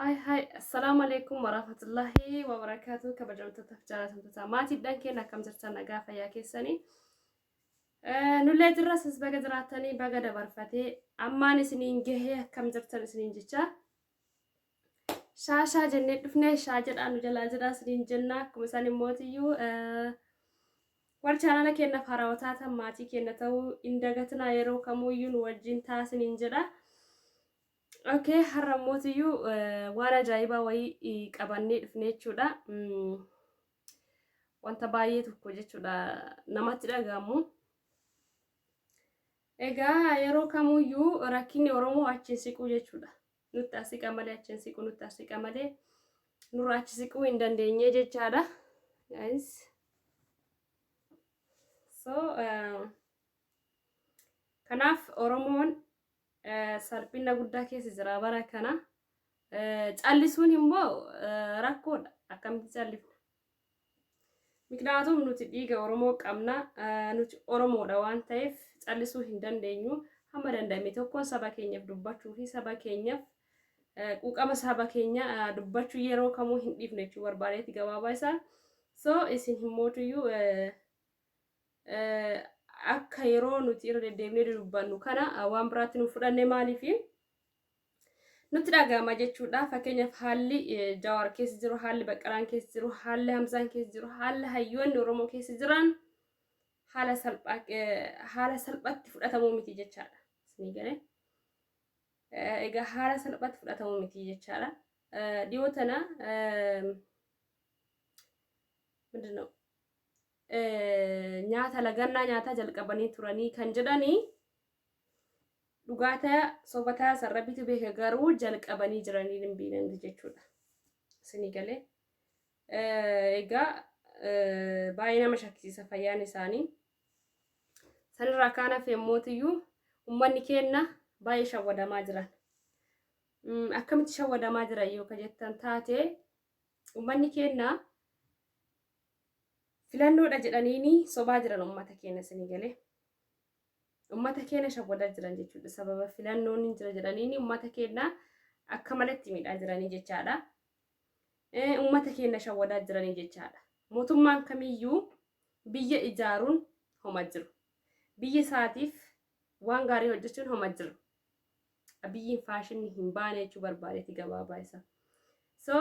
Hi hi, assalaamu alaikum warahmatullahi wabarakaatu. Kabajamtoota fi jaalatamtoota maatiidhaan keenya, akkam jirtan? Nagaa fayyaa keessanii? Nullee jirra. Sis baga jiraattanii, baga dabarfatee ammaan isiniin gahee. Akkam jirtan isiniin jecha, shaashaa jennee dhufnee, shaa jedhaa nu jalaa jedhaa isiniin jenna. Akkuma isaan immootiyyuu warri chaanala keenyaaf haarawaa taatan maatii keenya ta'uu hin dagatinaa, yeroo kamuuyyuu nu wajjin taasiniin jedha. Okay, har'a mootiyyuu waan ajaa'ibaa wayii qabannee dhufne jechuudha. Wanta baay'ee tokko jechuudha namatti dhaga'amu. Egaa yeroo kamuyyuu rakkinni Oromoo achiin siquu jechuudha. Nutti as siqa malee achiin siqu, nutti as siqa malee nurra achi siquu hin dandeenye jechaadha. Guys. So, kanaaf Oromoon salphina guddaa keessa jira bara kana. Callisuun immoo rakkoodha. Akkamitti callifna? Miknaatum nuti dhiiga Oromoo qabna. Nuti Oromoodha waan ta'eef callisuu hin dandeenyu. Hamma danda'ame tokkoon saba keenyaaf dubbachuu fi saba keenyaaf quuqama saba keenya dubbachuu yeroo kamuu hin dhiifne jechuu barbaadeeti gabaabaa isaa. So isin himmootuyyuu akka yeroo nuti irra deddeebinee dudubbannu kana waan biraatti nu fudhanne maaliifi nutti dhaga'ama jechuudha. Fakkeenyaaf haalli Jawaar keessa jiru, haalli Baqqalaan keessa jiru, haalli Hamzaan keessa jiru, haalli hayyoonni Oromoo keessa jiran haala salphaa haala salphatti fudhatamuu miti jechaadha. Isinii galee? Egaa haala salphatti fudhatamuu miti jechaadha. Dhiyoo tana ምንድን ነው nyaata lagannaa nyaataa jalqabanii turanii kan jedhanii dhugaataa sobataa sarrabitu beeka, garuu jalqabanii jiranii hin beekan jechuudha. Isinii galee? Egaa baay'ee nama shakkisiisa fayyaan isaanii. Sanirraa kaan hafe mootiyyuu uummanni keenya baay'ee shawwadamaa jiran. Akkamitti shawwadamaa jiran yoo ka jettan taate, uummanni keenya filannoodha jedhaniini sobaa jiran uummata keenya, isinii galee? Uummata keenya shawwadaa jiran jechuudha. Sababa filannoon hin jira jedhaniini uummata keenya akka malatti miidhaa jiranii jechaadha. Uummata keenya shawwadaa jiranii jechaadha. Mootummaan kamiyyuu biyya ijaaruun homa jiru. Biyya isaatiif waan gaarii hojjechuun homa jiru. Biyyiin faashinni hin baane jechuu barbaadeeti gabaabaa isaa. So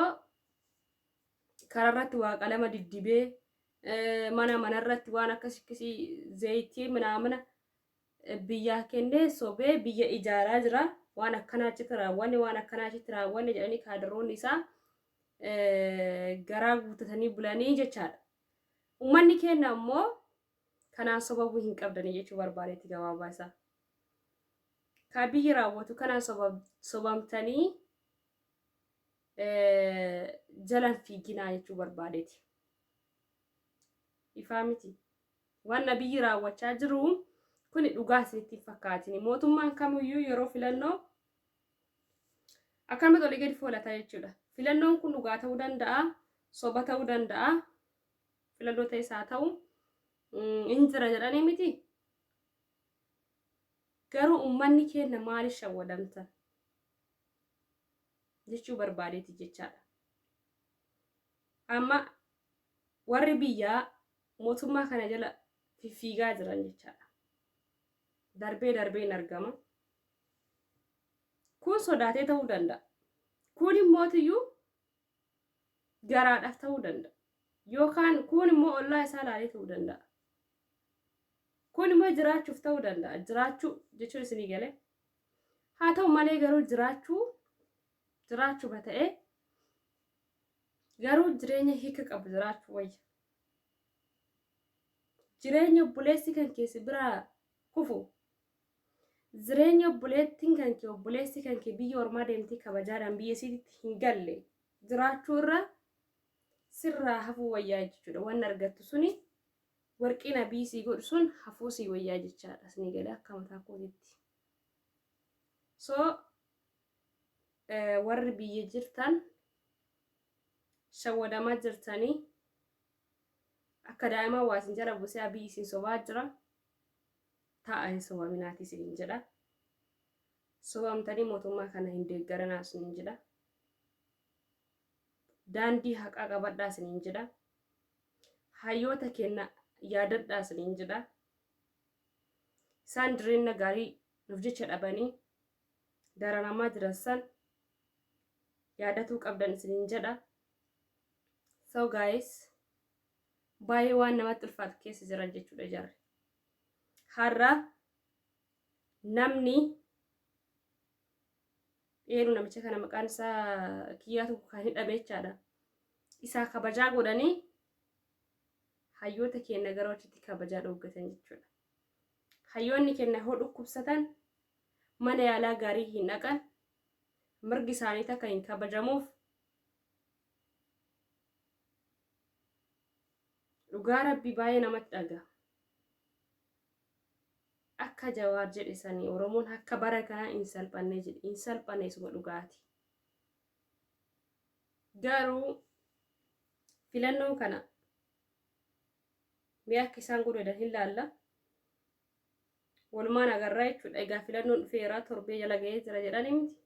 kararratti waa qalama diddibee, mana manarratti waan akkas akkasii zayitii minaamina biyyaa kennee sobee biyya ijaaraa jira. Waan akkanaa achitti raawwanne, waan akkanaa achitti raawwanne jedhanii kaadiroonni isaa garaa guuttatanii bulanii jechaadha. Uummanni keenya ammoo kanaan sobamuu hin qabdanii jechuu barbaadeetti gabaabaa isaa. Ka biyyi raawwatu kanaan sobamtanii jalan fiiginaa jechuu barbaadeeti. Ifaa miti. Waan biyyi raawwachaa jiru kuni dhugaa isinitti hin fakkaatini. Mootummaan kamiyyuu yeroo filannoo akkanumatti olii gadi foolataa jechuudha. Filannoon kun dhugaa ta'uu danda'a, soba ta'uu danda'a, filannoo ta'es haa ta'u hin jira jedhanii miti. Garuu uummanni keenya maaliif shawwadamtan jechuu barbaadeeti jechaadha. Amma warri biyyaa mootummaa kana jala fiffiigaa jiran jechaadha. Darbee darbee hin argama. Kun sodaatee ta'uu danda'a. Kun immootiyyuu garaadhaaf ta'uu danda'a. Yookaan kun immoo ollaa isaa ilaalee ta'uu danda'a. Kun immoo jiraachuuf ta'uu danda'a. Jiraachuu jechuun isinii galee. Haa ta'u malee garuu jiraachuu jiraachuma ta'ee garuu jireenya hiika qabu jiraachuu wayya. Jireenya obboleessi kan keessi biraa kufu, jireenya obboleettiin kan kee, obboleessi kan kee biyya ormaa deemtee kabajaadhaan biyya isiitti hin galle jiraachuu irra sirraa hafuu wayyaa jechuudha. Wanni argattu suni, warqiin abii sii godhu sun hafuu sii wayyaa jechaadha. Isinii galee? Akka mataa kootitti. So warri biyya jirtan shawwadamaa jirtanii, akka daa'imaa waa isin jala buusee abii isin sobaa jira. Taa'a, hin sobaminaati isiniin jedha. Sobamtanii mootummaa kana hin deeggaranaa isiniin jedha. Daandii haqaa qabadhaa isiniin jedha. Hayyoota keenya yaadadhaa isiniin jedha. Isaan jireenya gaarii nuuf jecha dhabanii dararamaa jiran san yaadatuu qabdan isiniin jedha. So guys, baay'ee waan namatti ulfaatu keessa jiran jechuudha jarri. Har'a namni dheeru namicha kana maqaan isaa kiyyaa tokko kan hidhame jechaadha. Isaa kabajaa godhanii hayyoota keenya gara achitti kabajaa dhooggatan jechuudha. Hayyoonni keenya hoo dhukkubsatan mana yaalaa gaarii hin dhaqan, mirgi isaanii takka hin kabajamuuf. Dhugaa Rabbi baay'ee namatti dhaga. Akka Jawaar jedhe sanii Oromoon akka bara kanaa hin salphanne jedhe, hin salphanne, isuma dhugaati. Garuu filannoo kana mee akka isaan godhan hin laalla. Walumaan agarraa jechuudha. Egaa filannoon dhufeera, torbee jala ga'ee jira jedhanii miti.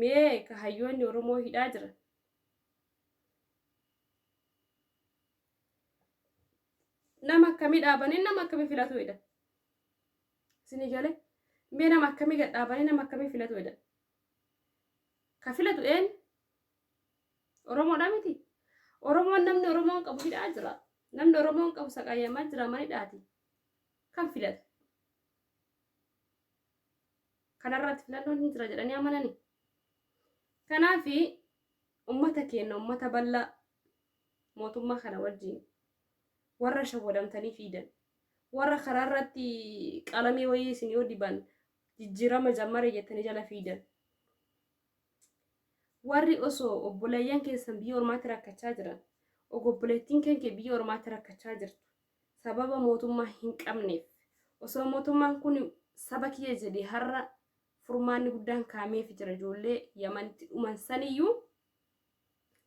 Mee ka hayyoonni Oromoo hidhaa jiran. Nama akkamii dhaabanii nama akkamii filatu jedha. Isinii galee? Mee nama akkamii gad dhaabanii nama akkamii filatu jedha. Ka filatu een Oromoodha miti. Oromoon namni Oromoon qabu hidhaa jira. Namni Oromoon qabu saqayyamaa jira mana hidhaati. Kan filatu. Kanarratti filannoon hin jira jedhanii amanani. Kanaafi ummata keenya, ummata bal'aa, mootummaa kana wajjin warra shawwadamtanii fiidan, warra karaa irratti qalamii wayii isin yoo diban jijjiirama jammare jettanii jala fiidan, warri osoo obboleeyyan keessan biyya ormaatti rakkachaa jiran, obboleettiin keenya biyya ormaatti rakkachaa jirtu sababa mootummaa hin qabneef, osoo mootummaan kun saba kiyya jedhee har'a furmaanni guddaan kaameef jira. Ijoollee Yamanitti dhuman saniyyuu,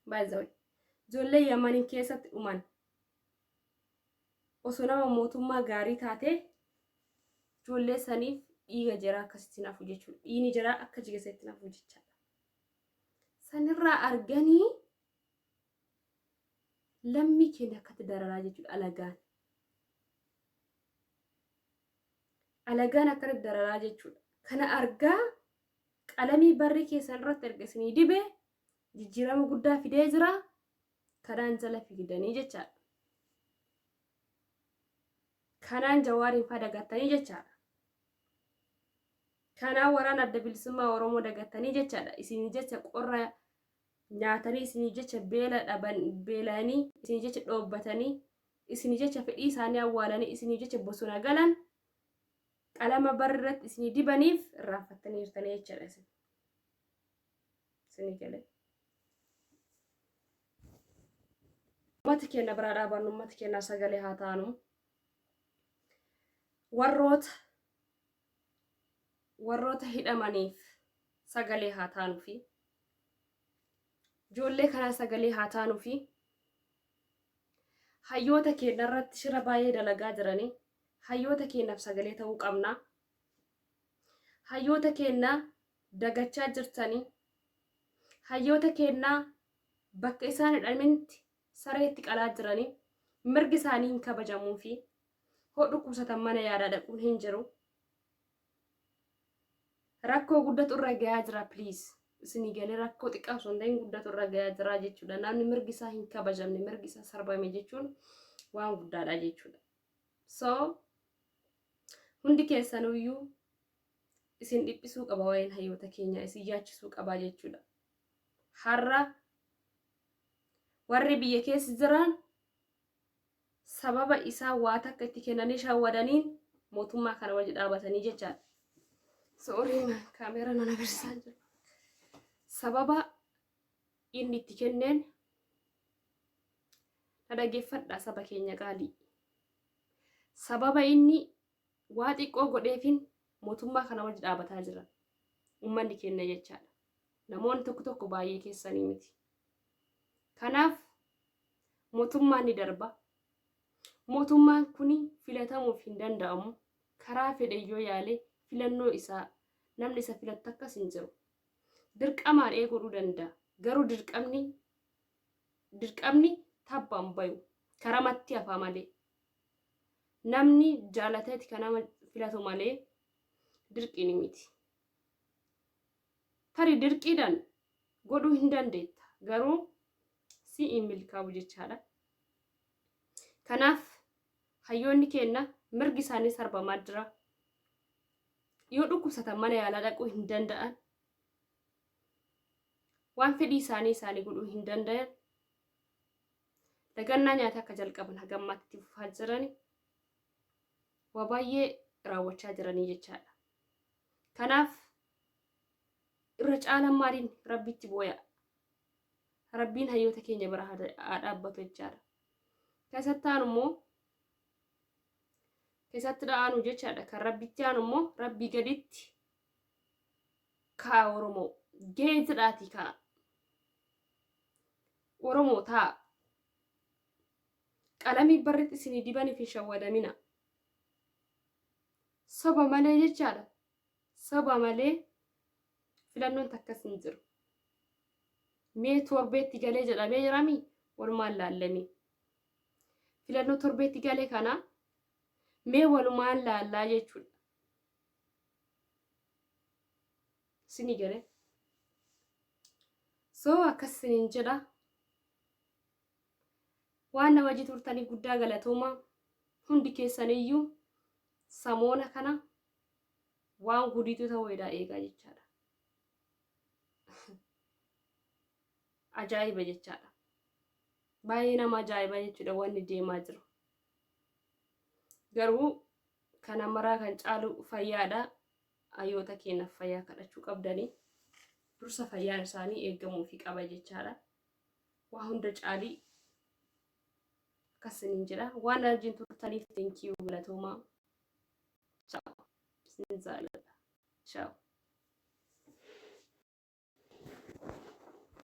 baay'ee ijoollee Yamanii keessatti dhuman, osoo nama mootummaa gaarii taate ijoollee saniif dhiiga jaraa akkasitti nafu jechuudha. Dhiigni jaraa akka jigesetti nafu jechaadha. Sanirraa arganii lammii keenya akkatti dararaa jechuudha alagaan. Alagaan akkanatti dararaa jechuudha. Kana argaa qalamii barri keessan irratti erga isinii dibe jijjiirama guddaa fidee jira. Kanaan jala fiigdanii jechaadha. Kanaan Jawaariin faa dagattanii jechaadha. Kanaan waraana Adda Bilisummaa Oromoo dagattanii jechaadha. Isinii jecha qorra nyaatanii, isinii jecha beela dhaban beela'anii, isinii jecha dhoobbatanii, isinii jecha fedhii isaanii awwaalanii, isinii jecha bosona galan, qalama barri irratti isinii dibaniif irraanfattanii jirtanii jechaadha isin. Isinii galee. Uummata keenya biraa dhaabannu, uummata keenya sagalee haa taanu. Warroota hidhamaniif sagalee haa taanuufi. Ijoollee kanaa sagalee haa taanuufi. Hayyoota keenya irratti shira baay'ee dalagaa jiranii hayyoota keenyaaf sagalee ta'uu qabna. Hayyoota keenya dagachaa jirtanii, hayyoota keenyaa bakka isaan hidhaminitti sareetti qalaa jiranii, mirgi isaanii hin kabajamuu fi hoo dhukkubsatan mana yaalaa dhaquun hin jiru. Rakkoo guddatu irra gahaa jira, please. Isinii galee? Rakkoo xiqqaa osoo hin ta'in guddatu irra gahaa jira jechuudha. Namni mirgi isaa hin kabajamne, mirgi isaa sarbame jechuun waan guddaadha jechuudha. So hundi keessanuyyuu isin dhiphisuu qaba waa'een hayyoota keenyaa, isin yaachisuu qaba jechuudha. Har'a warri biyya keessa jiran sababa isaa waa takka itti kennanii shawwadaniin mootummaa kana wajji dhaabatanii jechaadha. Sorry, kaameera nan agarsiisaa jiru. Sababa inni itti kenneen na dhageeffadha, saba keenya qaalii. Sababa inni waa xiqqoo godheefin mootummaa kana wajji dhaabataa jiran uummanni keenya jechaadha. Namoonni tokko tokko, baay'ee keessanii miti. Kanaaf mootummaan ni darba. Mootummaan kun filatamuuf hin danda'amu. Karaa fedhe yoo yaale filannoo isaa namni isa filatu akkas hin jiru. Dirqamaan ee godhuu danda'a. Garuu dirqamni Dirqamni tabbaan bayu karamatti hafaa malee. Namni jaalateeti kan nama filatu malee dirqiin miti. Tarii dirqiidhaan godhuu hin dandeetta. Garuu si hin milkaa'u jechaadha. Kanaaf hayyoonni keenya mirgi isaanii sarbamaa jira. Yoo dhukkubsatan mana yaalaa dhaquu hin danda'an. Waan fedhii isaanii isaanii godhuu hin danda'an. Lagannaa nyaataa akka jalqaban haga ammaatti itti fufaa jirani. Waa baay'ee raawwachaa jiranii jechaadha. Kanaaf irra caalaan maaliin rabbitti booya. Rabbiin hayyoota keenya bira haa dhaabbatu jechaadha. Keessatti aanu immoo keessatti dha'aanu jechaadha. Kan rabbitti aanu immoo rabbii gaditti ka'a Oromoo. Gahee jedhaatii ka'a. Oromoo ta'a. Qalamii barritti isinii dibaniif hin shawwadamina. Soba malee jechaadha. Soba malee filannoon takkas hin jiru. Mee torbeetti galee jedhamee jirami walumaan laallamee. Filannoo torbeetti galee kana mee walumaan laallaa jechuudha. Isinii galee. So akkas isiniin jedha. Waan na wajji turtaniif guddaa galatooma. Hundi keessaniyyuu samoona kana waan gudiitu ta'uu edaa eegaa jechaadha. Ajaa'iba jechaadha. Baay'ee nama ajaa'iba jechuudha wanni deemaa jiru. Garuu kana maraa kan caalu fayyaadha. Hayyoota keenyaaf fayyaa kadhachuu qabdanii dursa fayyaan isaanii eegamuufi qaba jechaadha. Waa hunda caalii akkas isiniin jedha. Waan na wajjin turtaniif thank you, galatoomaa. Ciao. Isin jaalladha. Ciao.